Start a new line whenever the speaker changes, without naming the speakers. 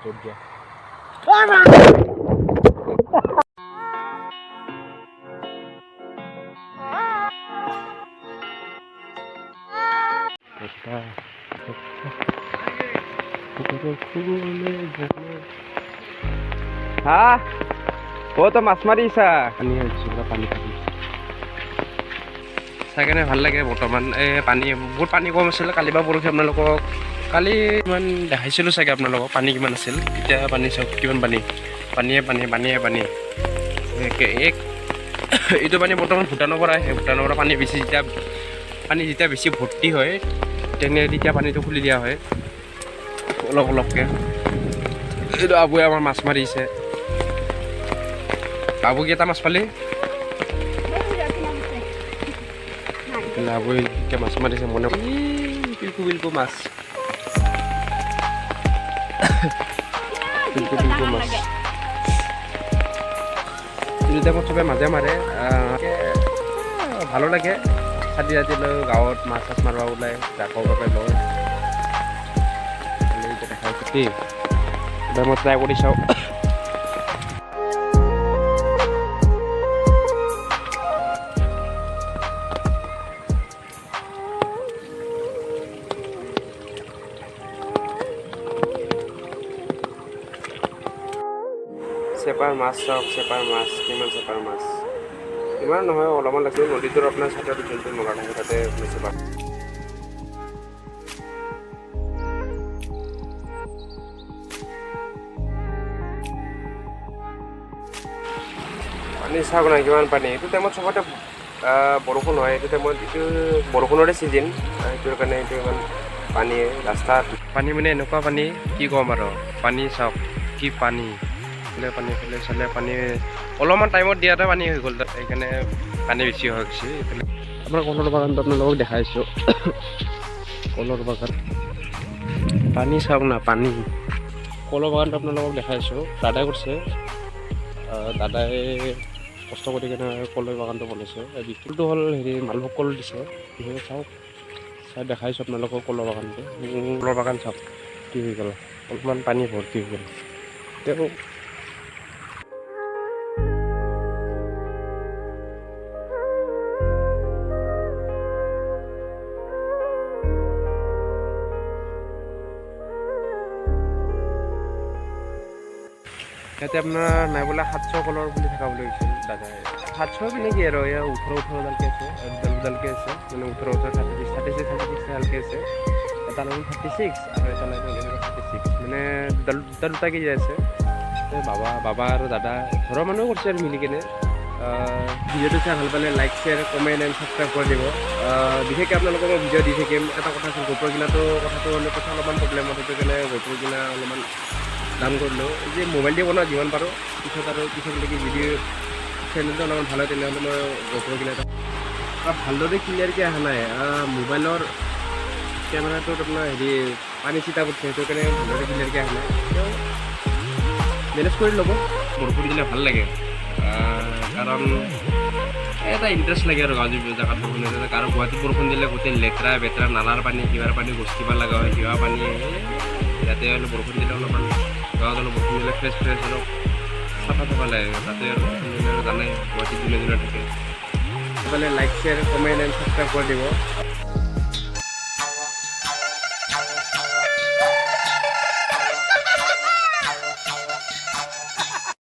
দৌৰ দিয়া। এটা হা, অ, তই মাছ মাৰিছা? পানী হৈছে পুৰা, পানী পানী। চাই কেনে ভাল লাগে। বৰ্তমান এই পানী বহুত পানী কম আছিল। কালি বা পৰহি আপোনালোকক কালি ইমান দেখাইছিলোঁ চাগে আপোনালোকক পানী কিমান আছিল। এতিয়া পানী চাওক কিমান পানী, পানীয়ে পানী, পানীয়ে পানী। এক এইটো পানী বৰ্তমান ভূটানৰ পৰা আহে। ভূটানৰ পৰা পানী বেছি যেতিয়া, পানী যেতিয়া বেছি ভৰ্তি হয়, তেনে তেতিয়া পানীটো খুলি দিয়া হয় অলপ অলপকৈ। এইটো আবুৱে আমাৰ মাছ মাৰিছে। আবু, কেইটা মাছ পালি? আবুৱে এতিয়া মাছ মাৰিছে। মনে পিলকু পিলকু মাছ, পিলকু পিলকু মাছ। এইটো টাইমত চবে মাজে মাৰে, ভালো লাগে। ছাতি ৰাতি লৈ গাঁৱত মাছ চাছ মাৰিব ওলাই, জাকৰ বাবে লয়। এতিয়া দেখাইছোঁ দেই, এবাৰ মই ট্ৰাই কৰি চাওঁ। চেপাৰ মাছ চাওক, চেপাৰ মাছ কিমান, চেপাৰ মাছ ইমান নহয়, অলপমান লাগিছে। নদীটোৰ আপোনাৰ চাইডত যোনটো নলা থাকে, তাতে আপোনাৰ চেপা। পানী চাওক না, কিমান পানী। এইটো টাইমত চবতে বৰষুণ হয়। এইটো টাইমত এইটো বৰষুণৰে ছিজন, সেইটোৰ কাৰণে এইটো ইমান পানী। ৰাস্তাত পানী মানে এনেকুৱা পানী, কি ক'ম আৰু। পানী চাওক কি পানী। এইফালে পানী, এইফালে চালে পানী। অলপমান টাইমত দিয়াতে পানী হৈ গ'ল তাত, সেইকাৰণে পানী বেছি হৈ গৈছে। এইফালে আপোনাৰ কলৰ বাগানটো আপোনালোকক দেখাইছোঁ। কলৰ বাগান, পানী চাওক না, পানী। কলৰ বাগানটো আপোনালোকক দেখাইছোঁ। দাদাই কৰিছে। দাদাই কষ্ট কৰি কেনে কলৰ বাগানটো বনাইছে। বিক্ৰীটো হ'ল হেৰি মালভোগ কল দিছে। সেই চাওক, চাই দেখাইছোঁ আপোনালোকক কলৰ বাগানটো। কলৰ বাগান চাওক কি হৈ গ'ল, অলপমান পানী ভৰ্তি হৈ গ'ল তেওঁ। ইয়াতে আপোনাৰ নাই বোলে 700 কলৰ পুলি থকা বুলি কৈছিল দাদাই। 700 মানে কি আৰু, এয়া 18 18ডালকৈ আছে, দুডাল দুডালকৈ আছে। মানে 18 18, 36, 36, 36 ডালকৈ আছে। এটা লাইন 36 আৰু এটা লাইন 36, মানে দুডাল দুটা দুটাকৈ যাই আছে। বাবা বাবা আৰু দাদা, ঘৰৰ মানুহো কৰিছে আৰু মিলি কেনে। ভিডিঅ'টো চাই ভাল পালে like, share, comment and subscribe কৰি দিব। বিশেষকৈ আপোনালোকক মই ভিডিঅ' দি থাকিম। এটা কথা আছিল, গোপ্ৰ কিনাটো কথাটো মানে কথা অলপমান প্ৰব্লেমত, সেইটো কাৰণে গোপ্ৰ কিনা অলপমান ডাউন কৰিলোঁ। এই যে মোবাইল দি বনাওঁ যিমান পাৰোঁ। পিছত আৰু পিছলৈকে যদি চেনেলটো অলপমান ভাল হয়, তেনেহ'লে মই গোপ্ৰ কিনা এটা। ভালদৰে ক্লিয়াৰকৈ অহা নাই। মোবাইলৰ কেমেৰাটোত আপোনাৰ হেৰি পানী চিটা পৰিছে, সেইটো কাৰণে ভালদৰে ক্লিয়াৰকৈ অহা নাই। তেওঁ মেনেজ কৰি ল'ব। বৰষুণ দিলে ভাল লাগে, কাৰণ এটা ইণ্টাৰেষ্ট লাগে আৰু গাঁৱৰ জেগাত বৰষুণ দিলে। কাৰণ গুৱাহাটীত বৰষুণ দিলে গোটেই লেতেৰা বেতেৰা, নালাৰ পানী, কিবাৰ পানী গছকিব লগা হয়, কিবা পানী। ইয়াতে অলপ বৰষুণ দিলে অলপমান, গাঁৱত অলপ বৰষুণ দিলে ফ্ৰেছ ফ্ৰেছ, অলপ চাফা চাফা লাগে। তাতে আৰু বৰষুণ দিলে আৰু জানে, গুৱাহাটীত যোনে যোনে থাকে। সেইফালে like, share, comment and subscribe কৰি দিব।